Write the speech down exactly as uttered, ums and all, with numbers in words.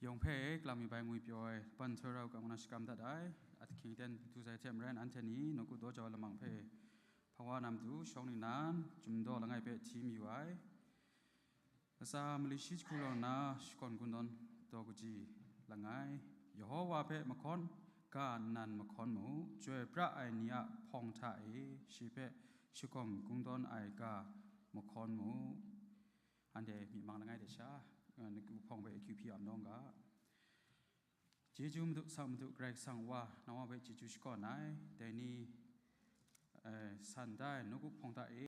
Yawng hpe kalang mi bai ngwi pyaw ai ban htoi rau kang na shakam dat ai, a hkying ten du sai hte maren, anhte ni nawku daw jau lamang hpe hpawa na matu shawng ningnan, chyum daw langai hpe hti mayu ai. Latsa mali shi jahku law nna, shakawn kungdawn daw kaji langai. Yehova hpe mahkawn ga nnan mahkawn mu, chyoi pra ai ni a hpawng hta e shi hpe shakawn kungdawn ai ga mahkawn mu. Anhte myi mang langai de sha, eh, nawku hpawng hpe A Q P a nawng ga. Chyeju Madu, Sang Madu, Karai Kasang Wa, nang wa hpe chyeju shakawn ai, dai ni, eh, san da ai nawku hpawng hta e